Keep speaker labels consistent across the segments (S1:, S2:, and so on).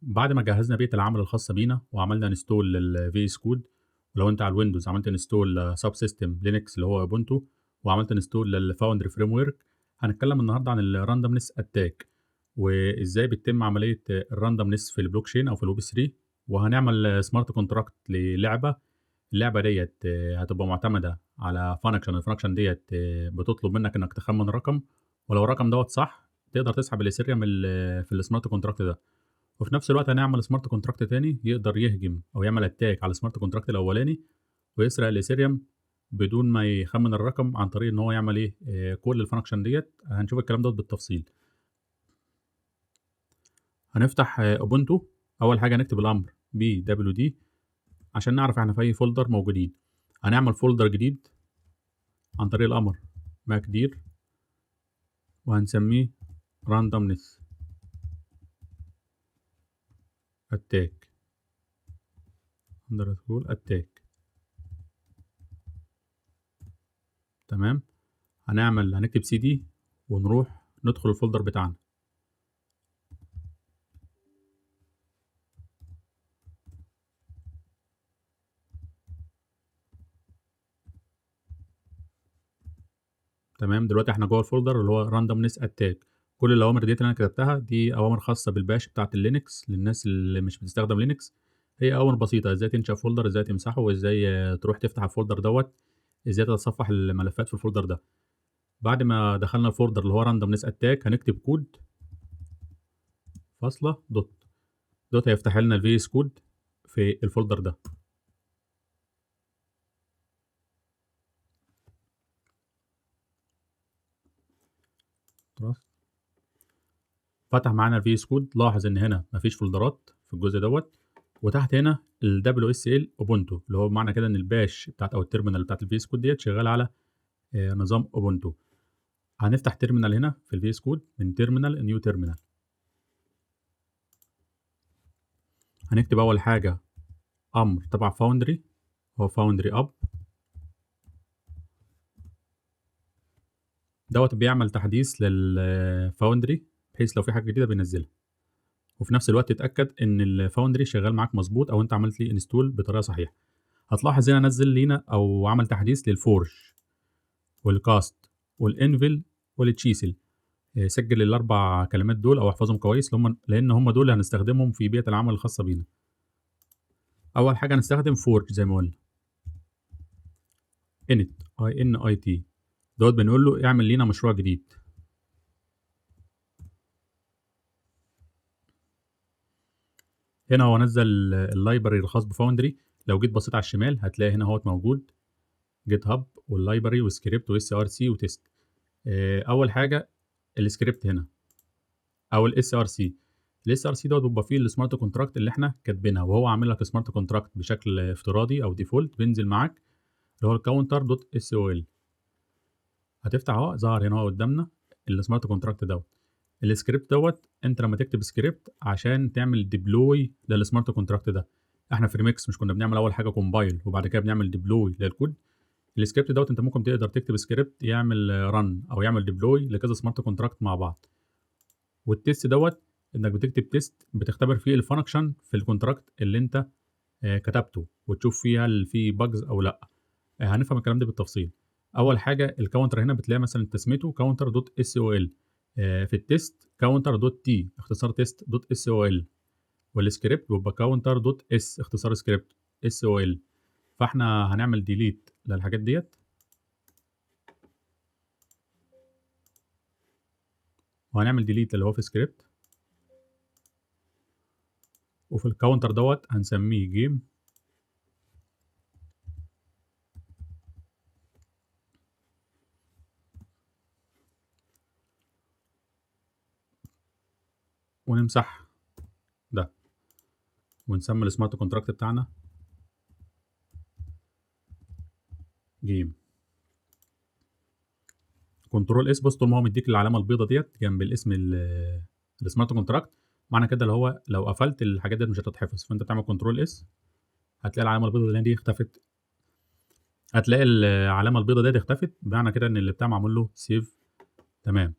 S1: بعد ما جهزنا بيئة العمل الخاصة بينا وعملنا install لل VS Code، ولو انت على ال Windows عملت install subsystem Linux اللي هو Ubuntu، وعملت install لل Foundry framework. هنتكلم النهارده عن ال randomness attack وازاي بتتم عملية ال randomness في البلوك تشين او في الويب 3، وهنعمل smart contract للعبة. اللعبة ديت هتبقى معتمدة على function، ال function ديت بتطلب منك انك تخمن رقم، ولو الرقم دوت صح تقدر تسحب ال Ethereum في ال smart contract ده. وفي نفس الوقت هنعمل smart contract تاني يقدر يهجم او يعمل attack على ال smart contract الاولاني ويسرق ال Ethereum بدون ما يخمن الرقم، عن طريق ان هو يعمل ايه كل ال function ديت. هنشوف الكلام دوت بالتفصيل. هنفتح Ubuntu. اول حاجة هنكتب الامر pwd عشان نعرف احنا في اي folder موجودين. هنعمل folder جديد عن طريق الامر mkdir وهنسميه randomness attack underscore attack. تمام. هنكتب cd ونروح ندخل ال folder بتاعنا. تمام. دلوقتي احنا جوه ال folder اللي هو randomness attack. كل الاوامر ديت اللي انا كتبتها دي اوامر خاصة بال bash بتاعت ال Linux للناس اللي مش بتستخدم Linux. هي اوامر بسيطة، ازاي تنشا folder، ازاي تمسحه، وازاي تروح تفتح ال folder دوت، ازاي تتصفح الملفات في ال folder ده. بعد ما دخلنا ال folder اللي هو randomness attack هنكتب كود فاصلة dot dot، هيفتح لنا ال VS Code في ال folder ده. فتح معانا ال VS Code. لاحظ ان هنا مفيش folderات في الجزء دوت، وتحت هنا ال WSL Ubuntu اللي هو معنى كده ان ال bash بتاعت او ال terminal بتاعت ال VS Code ديت شغال على نظام Ubuntu. هنفتح terminal هنا في ال VS Code من terminal new terminal. هنكتب اول حاجة امر تبع Foundry، هو foundry up دوت، بيعمل تحديث لل Foundry بحيث لو في حاجة جديدة بينزلها، وفي نفس الوقت تتاكد ان ال Foundry شغال معاك مظبوط او انت عملت ليه install بطريقة صحيحه. هتلاحظ هنا نزل لينا او عمل تحديث لل Forge وال Cast وال Anvil وال Chisel. سجل الاربع كلمات دول او احفظهم كويس لان هم دول اللي هنستخدمهم في بيئة العمل الخاصة بينا. اول حاجة هنستخدم Forge زي ما قلنا، init i n i t دوت، بنقول له اعمل لينا مشروع جديد. هنا هو نزل ال library الخاص ب Foundry. لو جيت بصيت على الشمال هتلاقي هنا اهوت موجود GitHub وال library و script و src و test. اول حاجة السكريبت هنا او ال src. ال src دوت بيبقى فيه ال smart contract اللي احنا كاتبينها، وهو عامل لك smart contract بشكل افتراضي او default بينزل معاك اللي هو ال counter dot sol. هتفتح اهو، ظهر هنا اهو قدامنا ال smart contract دوت. السكريبت دوت انت لما تكتب سكريبت عشان تعمل deploy لل smart contract ده، احنا في ريميكس مش كنا بنعمل اول حاجة compile وبعد كده بنعمل deploy لل code. ال script دوت انت ممكن تقدر تكتب سكريبت يعمل run او يعمل deploy لكذا smart contract مع بعض. وال test دوت انك بتكتب test بتختبر فيه ال function في ال contract اللي انت كتبته وتشوف فيها هل في bugs او لا. هنفهم الكلام ده بالتفصيل. اول حاجة ال counter هنا بتلاقي مثلا تسميته counter dot sol، في ال test counter dot t اختصار test dot sol، وال script بيبقى counter dot s اختصار script sol. فاحنا هنعمل delete للحاجات ديت وهنعمل delete اللي هو في سكريبت، وفي ال counter دوت هنسميه game. ونمسح ده ونسمي ال smart contract بتاعنا game. control S. بص طول ما هو مديك العلامة البيضة ديت جنب الاسم ال smart contract، معنى كده اللي هو لو قفلت الحاجات ديت مش هتتحفظ، فانت بتعمل control S هتلاقي العلامة البيضة دي اختفت. هتلاقي العلامة البيضة ديت اختفت، بمعنى كده ان اللي بتاع معمول له save. تمام.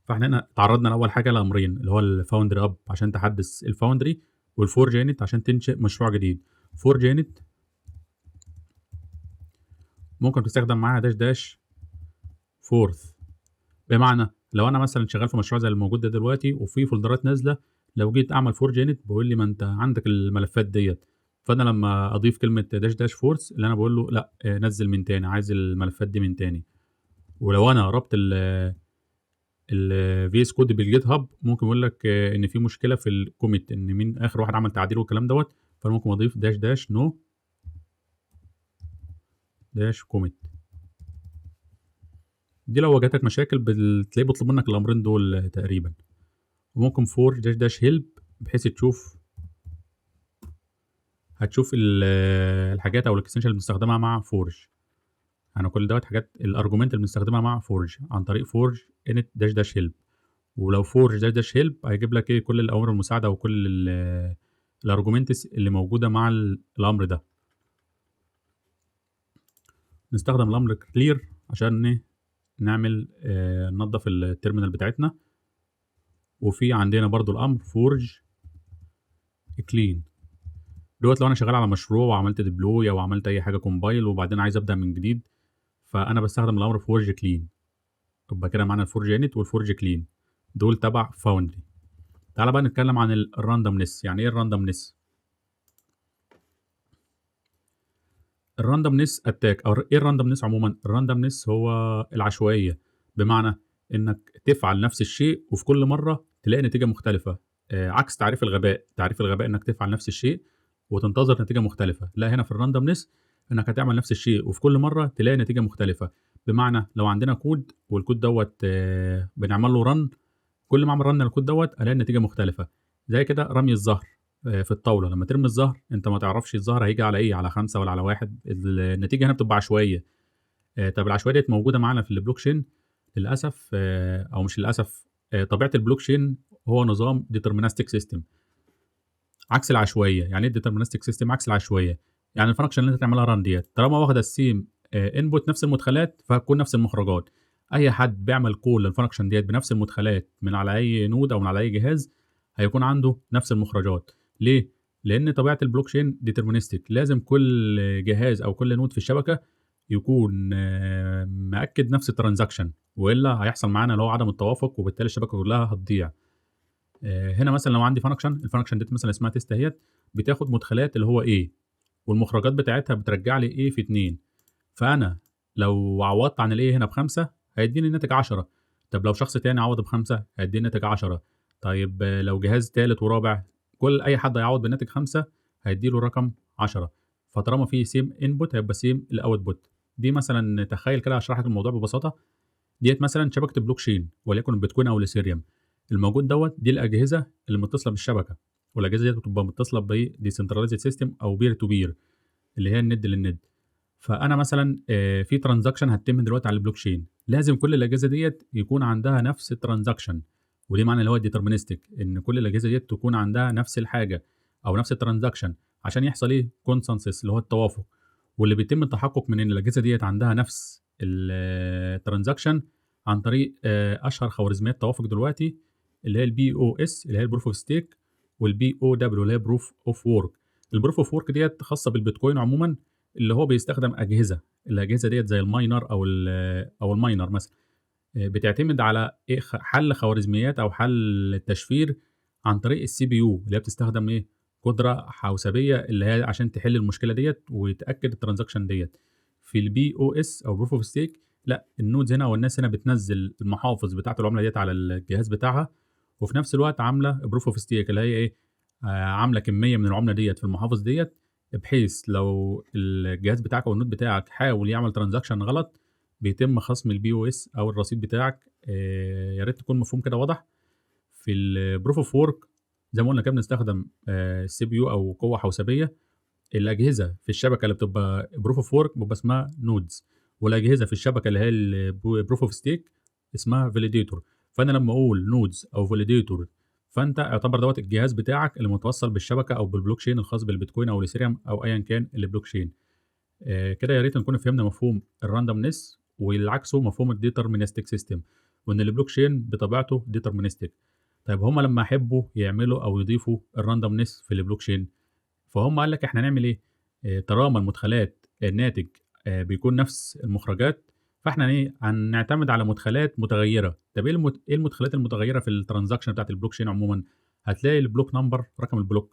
S1: فاحنا هنا تعرضنا لاول حاجة لامرين، اللي هو ال foundry up عشان تحدث ال Foundry، وال forge init عشان تنشئ مشروع جديد. forge init ممكن تستخدم معاها dash dash force، بمعنى لو انا مثلا شغال في مشروع زي الموجود ده دلوقتي وفي folderات نازله، لو جيت اعمل forge init بيقول لي ما انت عندك الملفات ديت، فانا لما اضيف كلمة dash dash force اللي انا بقول له لا نزل من تاني، عايز الملفات دي من تاني. ولو انا ربط ال VS Code بال GitHub ممكن يقول لك ان في مشكلة في ال commit، ان مين اخر واحد عمل تعديل والكلام دوت، فانا ممكن اضيف dash dash no dash commit. دي لو واجهتك مشاكل بتلاقيه بيطلب منك الامرين دول تقريبا. وممكن forge dash dash help بحيث هتشوف الحاجات او ال extension اللي بنستخدمها مع forge. يعني كل دوت حاجات ال argument اللي بنستخدمها مع forge عن طريق forge init dash dash help. ولو forge dash dash help هيجيب لك ايه كل الاوامر المساعدة وكل ال arguments اللي موجودة مع الامر ده. نستخدم الامر clear عشان نعمل ننظف ال terminal بتاعتنا. وفي عندنا برضو الامر forge clean دوت لو انا شغال على مشروع وعملت deploy او عملت اي حاجة compile وبعدين عايز ابدا من جديد، فانا بستخدم الامر forge clean. يبقى كده معانا ال forge init وال forge clean دول تبع Foundry. تعالى بقى نتكلم عن ال randomness. يعني ايه ال randomness؟ ال randomness attack، او ايه ال randomness عموما؟ ال randomness هو العشوائية، بمعنى انك تفعل نفس الشيء وفي كل مرة تلاقي نتيجة مختلفة، عكس تعريف الغباء. تعريف الغباء انك تفعل نفس الشيء وتنتظر نتيجة مختلفة، لا هنا في ال randomness انك هتعمل نفس الشيء وفي كل مرة تلاقي نتيجة مختلفة. بمعنى لو عندنا كود والكود دوت بنعمل له run، كل ما اعمل run لل code دوت الاقي نتيجة مختلفة. زي كده رمي الزهر في الطاولة، لما ترمي الزهر انت ما تعرفش الزهر هيجي على ايه، على 5 ولا على 1، النتيجة هنا بتبقى عشوائية. طب العشوائية ديت موجودة معانا في البلوك تشين للاسف، او مش للاسف، طبيعة البلوك تشين هو نظام deterministic system عكس العشوائية. يعني ايه deterministic system عكس العشوائية؟ يعني ال function اللي انت تعملها run ديت طالما واخده ال same input نفس المدخلات فهتكون نفس المخرجات. اي حد بيعمل call لل function ديت بنفس المدخلات من على اي node او من على اي جهاز هيكون عنده نفس المخرجات. ليه؟ لان طبيعة ال blockchain deterministic، لازم كل جهاز او كل node في الشبكة يكون مأكد نفس ال transaction، والا هيحصل معانا اللي هو عدم التوافق وبالتالي الشبكة كلها هتضيع. هنا مثلا لو عندي function، ال function ديت مثلا اسمها test اهيت، بتاخد مدخلات اللي هو A والمخرجات بتاعتها بترجع لي A في 2، فانا لو عوضت عن ال A هنا ب5 هيديني الناتج 10. طب لو شخص تاني عوض ب5 هيديني الناتج 10. طيب لو جهاز تالت ورابع، كل اي حد هيعوض بالناتج 5 هيديله رقم 10. فطالما في same input هيبقى same ال output. دي مثلا تخيل كده هشرح لك الموضوع ببساطة. ديت مثلا شبكة بلوك تشين وليكن البيتكوين او ال Ethereum الموجود دوت، دي الاجهزة اللي متصلة بالشبكه، والاجهزة ديت بتبقى متصلة ب decentralized system او peer to peer اللي هي الند للند. فانا مثلا في transaction هتتم دلوقتي على البلوك تشين، لازم كل الاجهزة ديت يكون عندها نفس ال transaction، ودي معنى اللي هو ال deterministic، ان كل الاجهزة ديت تكون عندها نفس الحاجة او نفس ال transaction عشان يحصل ايه؟ consensus اللي هو التوافق. واللي بيتم التحقق من ان الاجهزة ديت عندها نفس ال transaction عن طريق اشهر خوارزميات توافق دلوقتي اللي هي ال PoS اللي هي ال proof of stake، وال PoW اللي هي proof of work. ال proof of work ديت خاصة بالبيتكوين عموما، اللي هو بيستخدم اجهزة، الاجهزة ديت زي ال miner او ال miner مثلا، بتعتمد على ايه؟ حل خوارزميات او حل التشفير عن طريق ال CPU اللي هي بتستخدم ايه؟ قدره حوسبيه اللي هي عشان تحل المشكلة ديت وتاكد ال transaction ديت. في ال PoS او proof of stake لا، ال nodes هنا والناس هنا بتنزل المحافظ بتاعه العملة ديت على الجهاز بتاعها، وفي نفس الوقت عامله proof of stake اللي هي ايه؟ عامله كمية من العملة ديت في المحافظ ديت، بحيث لو الجهاز بتاعك او ال node بتاعك حاول يعمل transaction غلط بيتم خصم ال PoS او الرصيد بتاعك. يا ريت تكون مفهوم كده واضح. في ال proof of work زي ما قلنا كده بنستخدم ال CPU او قوة حوسبيه. الاجهزة في الشبكة اللي بتبقى proof of work بيبقى اسمها nodes، والاجهزة في الشبكة اللي هي ال proof of stake اسمها validator. فانا لما اقول nodes او validator فانت اعتبر دوت الجهاز بتاعك اللي متوصل بالشبكه او بالبلوك تشين الخاص بالبيتكوين او ال Ethereum او ايا كان البلوك تشين. كده يا ريت نكون فهمنا مفهوم ال randomness والعكسه مفهوم ال deterministic system، وان البلوك تشين بطبيعته deterministic. طيب هم لما حبوا يعملوا او يضيفوا ال randomness في البلوك تشين، فهم قال لك احنا هنعمل ايه؟ طالما المدخلات الناتج بيكون نفس المخرجات، فاحنا ايه هنعتمد على مدخلات متغيرة. طب ايه المدخلات المتغيره في ال transaction بتاعت البلوك تشين عموما؟ هتلاقي ال block number، رقم ال block.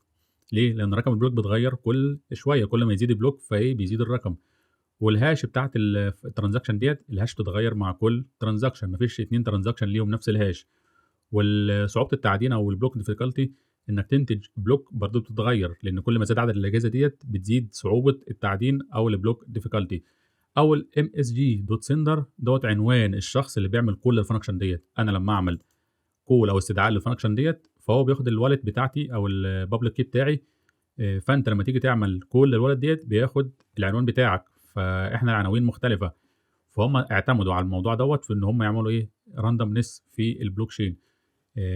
S1: ليه؟ لان رقم ال block بيتغير كل شوية، كل ما يزيد ال block فايه بيزيد الرقم. وال hash بتاعت ال transaction ديت، ال hash بتتغير مع كل transaction، مفيش 2 transaction ليهم نفس ال hash. وصعوبة التعدين او ال block difficulty، انك تنتج block برضو بتتغير، لان كل ما زاد عدد الاجهزة ديت بتزيد صعوبة التعدين او ال block difficulty. او ال msg dot sender دوت عنوان الشخص اللي بيعمل call لل function ديت. انا لما اعمل call او استدعاء لل function ديت، فهو بياخد ال wallet بتاعتي او ال public key بتاعي، فانت لما تيجي تعمل call لل wallet ديت بياخد العنوان بتاعك، فاحنا العناوين مختلفة. فهم اعتمدوا على الموضوع دوت في ان هم يعملوا ايه randomness في البلوك تشين.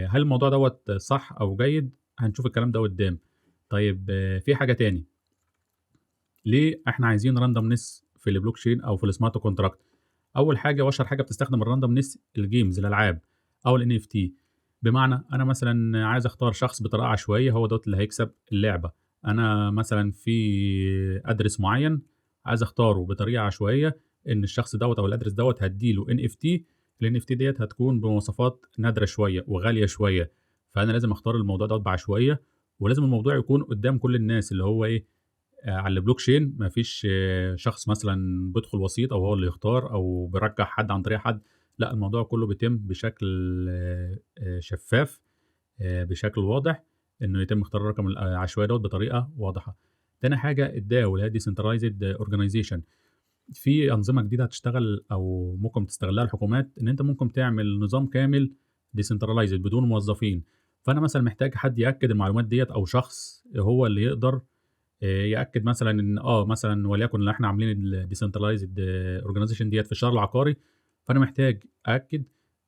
S1: هل الموضوع دوت صح او جيد؟ هنشوف الكلام ده قدام. طيب في حاجة تاني، ليه احنا عايزين randomness في البلوك تشين او في ال smart contract؟ اول حاجة واشهر حاجة بتستخدم ال randomness ال games، الالعاب او ال NFT. بمعنى انا مثلا عايز اختار شخص بطريقة عشوائية هو دوت اللي هيكسب اللعبة. انا مثلا في address معين عايز اختاره بطريقة عشوائية، ان الشخص دوت او ال address دوت هديله NFT، ال NFT ديت هتكون بمواصفات نادرة شوية وغاليه شوية، فانا لازم اختار الموضوع دوت بعشوائيه، ولازم الموضوع يكون قدام كل الناس اللي هو ايه على البلوك تشين. مفيش شخص مثلا بيدخل وسيط او هو اللي يختار او بيرجح حد عن طريق حد، لا الموضوع كله بيتم بشكل شفاف، بشكل واضح، انه يتم اختيار الرقم العشوائي دوت بطريقة واضحة. تاني حاجة ال DAO اللي هي decentralized organization. في انظمة جديدة هتشتغل او ممكن تستغلها الحكومات، ان انت ممكن تعمل نظام كامل decentralized بدون موظفين. فانا مثلا محتاج حد ياكد المعلومات ديت، او شخص هو اللي يقدر ياكد مثلا ان مثلا وليكن اللي احنا عاملين ال decentralized organization ديت في الشهر العقاري، فانا محتاج ااكد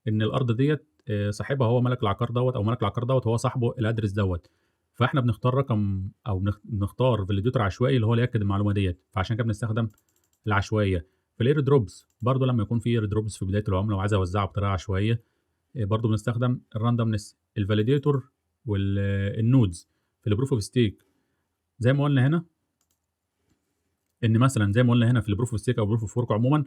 S1: ان الارض ديت صاحبها هو ملك العقار دوت، او ملك العقار دوت هو صاحبه ال address دوت. فاحنا بنختار رقم او بنختار validator عشوائي اللي هو اللي ياكد المعلومة ديت، فعشان كده بنستخدم العشوائية. في ال airdrops برضو، لما يكون في airdrops في بداية العملة وعايز اوزعها بطريقة عشوائية، برضو بنستخدم ال randomness. ال validator وال nodes في ال proof of stake، زي ما قلنا هنا ان مثلا زي ما قلنا هنا في ال proof of stake او proof of work عموما،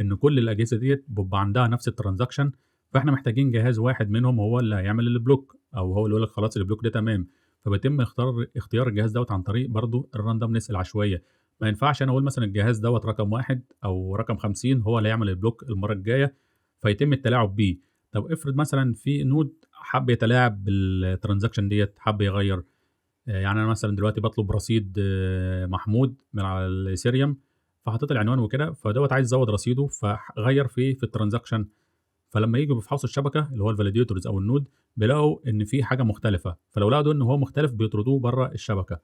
S1: ان كل الاجهزة ديت بيبقى عندها نفس ال transaction، فاحنا محتاجين جهاز واحد منهم هو اللي هيعمل ال block، او هو اللي يقول لك خلاص ال block ده تمام. فبيتم اختيار الجهاز دوت عن طريق برضو ال randomness العشوائية. ما ينفعش انا اقول مثلا الجهاز دوت رقم 1 او رقم 50 هو اللي هيعمل ال block المرة الجاية، فيتم التلاعب بيه. طب افرض مثلا في node حب يتلاعب بال transaction ديت، حب يغير، يعني انا مثلا دلوقتي بطلب رصيد محمود من على ال Ethereum، فحطيت العنوان وكده، فدوت عايز يزود رصيده فغير في ال transaction. فلما يجوا بيفحصوا الشبكة اللي هو ال validators او ال node، بيلاقوا ان في حاجة مختلفة، فلو لقوا ان هو مختلف بيطردوه بره الشبكة.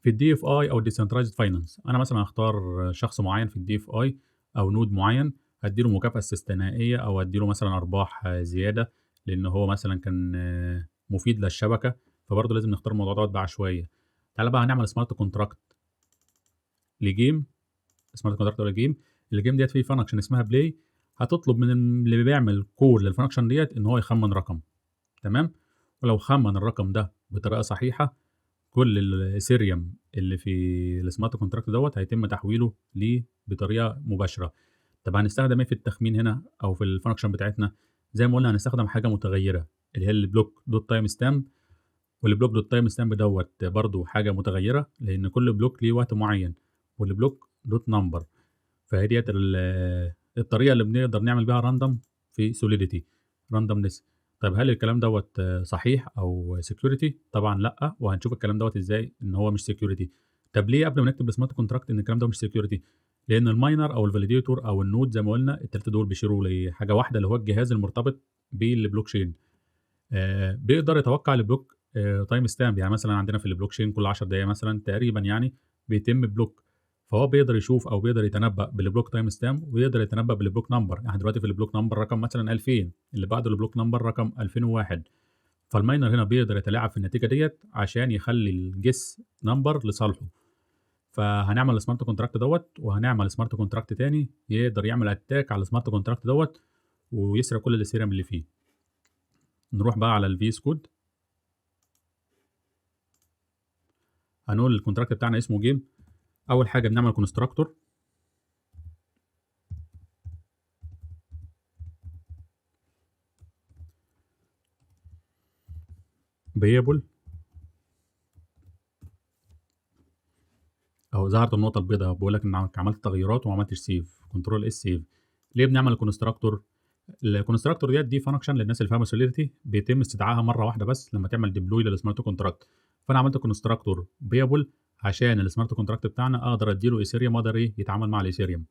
S1: في ال DeFi او ال decentralized finance، انا مثلا هختار شخص معين في ال DeFi او node معين، هديله مكافاة استثنائية او هديله مثلا ارباح زيادة لان هو مثلا كان مفيد للشبكه، فبرضه لازم نختار الموضوع دوت بعشوائيه. تعالى بقى هنعمل smart contract ل game، smart contract ولا game، ال game ديت فيه function اسمها play، هتطلب من اللي بيعمل call لل function ديت ان هو يخمن رقم، تمام؟ ولو خمن الرقم ده بطريقة صحيحه، كل ال Ethereum اللي في ال smart contract دوت هيتم تحويله ليه بطريقة مباشرة. طب هنستخدم ايه في التخمين هنا او في ال function بتاعتنا؟ زي ما قلنا هنستخدم حاجة متغيرة اللي هي ال block dot timestamp، وال block dot timestamp دوت برضو حاجة متغيرة لان كل block ليه وقت معين، وال block dot number. فهي ديت الطريقة اللي بنقدر نعمل بيها random في Solidity randomness. طيب هل الكلام دوت صحيح او security؟ طبعا لا، وهنشوف الكلام دوت ازاي ان هو مش security. طب ليه قبل ما نكتب ال smart contract ان الكلام ده مش security؟ لان ال miner او ال validator او ال node زي ما قلنا الثلاثة دول بيشيروا لحاجة واحدة اللي هو الجهاز المرتبط بالبلوك تشين، بيقدر يتوقع ال block timestamp. يعني مثلا عندنا في البلوك تشين كل 10 دقائق مثلا تقريبا يعني بيتم block، فهو بيقدر يشوف او بيقدر يتنبأ بال block timestamp ويقدر يتنبأ بال block number. يعني دلوقتي في ال block number رقم مثلا 2000، اللي بعده ال block number رقم 2001، فال miner هنا بيقدر يتلاعب في النتيجة ديت عشان يخلي ال guess number لصالحه. فهنعمل smart contract دوت، وهنعمل smart contract تاني يقدر يعمل attack على ال smart contract دوت ويسرق كل ال Ethereum اللي فيه. نروح بقى على ال VS Code، هنقول ال contract بتاعنا اسمه game. اول حاجة بنعمل constructor، payable، اهو ظهرت النقطة البيضاء بقول لك انك عملت تغييرات وما عملتش save، control S save. ليه بنعمل constructor؟ ال constructor دي function للناس اللي فاهمه Solidity، بيتم استدعائها مرة واحدة بس لما تعمل deploy لل smart contract. فانا عملت constructor payable عشان ال smart contract بتاعنا اقدر اديله Ethereum واقدر ايه يتعامل مع ال Ethereum.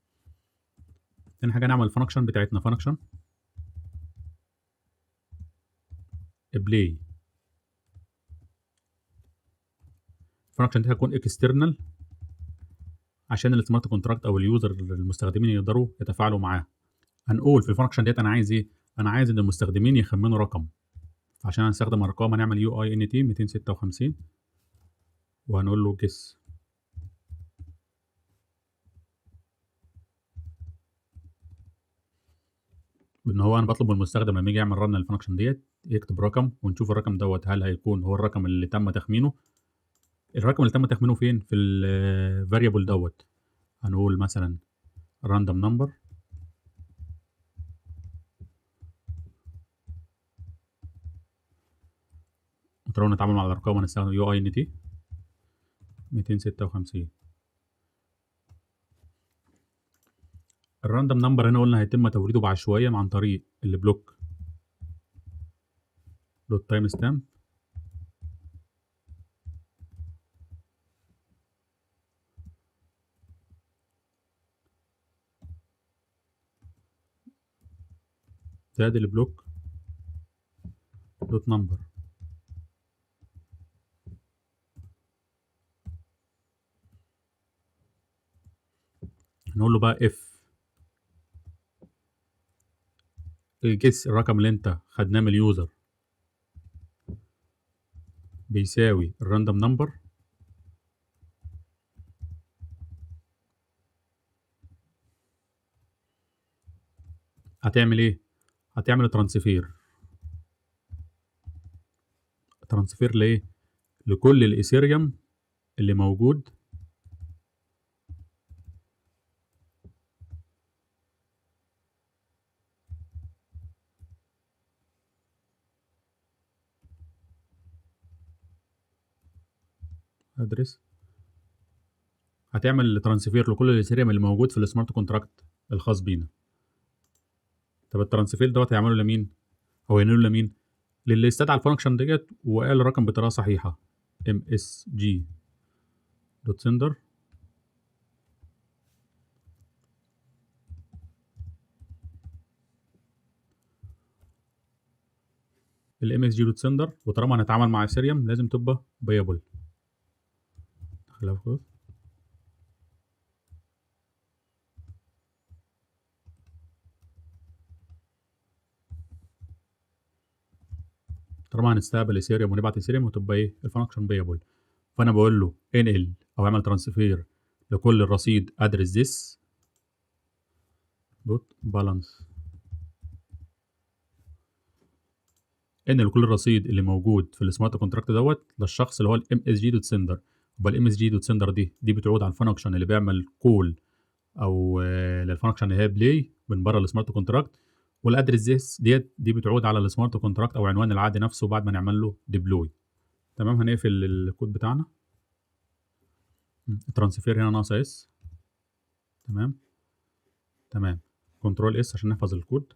S1: تاني حاجة نعمل ال function بتاعتنا، function play. ال function دي هتكون external عشان ال smart contract او ال user المستخدمين يقدروا يتفاعلوا معاه. هنقول في ال function ديت انا عايز ايه؟ انا عايز ان المستخدمين يخمنوا رقم، فعشان هنستخدم ارقام هنعمل uint 256 وهنقول له guess. ان هو انا بطلب من المستخدم لما يجي يعمل run لل function ديت يكتب رقم، ونشوف الرقم دوت هل هيكون هو الرقم اللي تم تخمينه. الرقم اللي تم تخمينه فين؟ في ال variable دوت. هنقول مثلا random number وترى نتعامل مع الارقام هنستخدم uint 256. ال random number هنا قلنا هيتم توريده بعشوائيه عن طريق ال block dot timestamp زائد ال block dot number. هنقول له بقى if ال guess الرقم اللي انت خدناه من ال user بيساوي ال random number، هتعمل ايه؟ هتعمل transfer. transfer لايه؟ لكل ال Ethereum اللي موجود address. هتعمل transfer لكل ال Ethereum اللي موجود في ال smart contract الخاص بينا. طب ال transfer دوت هيعمله لمين؟ او هينقله لمين؟ للي استدعى ال function ديت وقال الرقم بطريقة صحيحه، msg dot sender ال msg dot sender. وطالما هنتعامل مع Ethereum لازم تبقى payable. خليها في طالما هنستقبل Ethereum ونبعت Ethereum وتبقى ايه ال function payable. فانا بقول له انقل او اعمل transfer لكل الرصيد address this dot balance، انقل كل الرصيد اللي موجود في ال smart contract دوت للشخص اللي هو ال msg dot sender. يبقى ال msg dot sender دي بتعود على ال function اللي بيعمل call او لل function اللي هي play من بره ال smart contract، وال address this ديت دي بتعود على ال smart contract او عنوان العقد نفسه بعد ما نعمل له deploy. تمام، هنقفل الكود بتاعنا. ال transfer هنا ناقصه S. تمام تمام، control S عشان نحفظ الكود.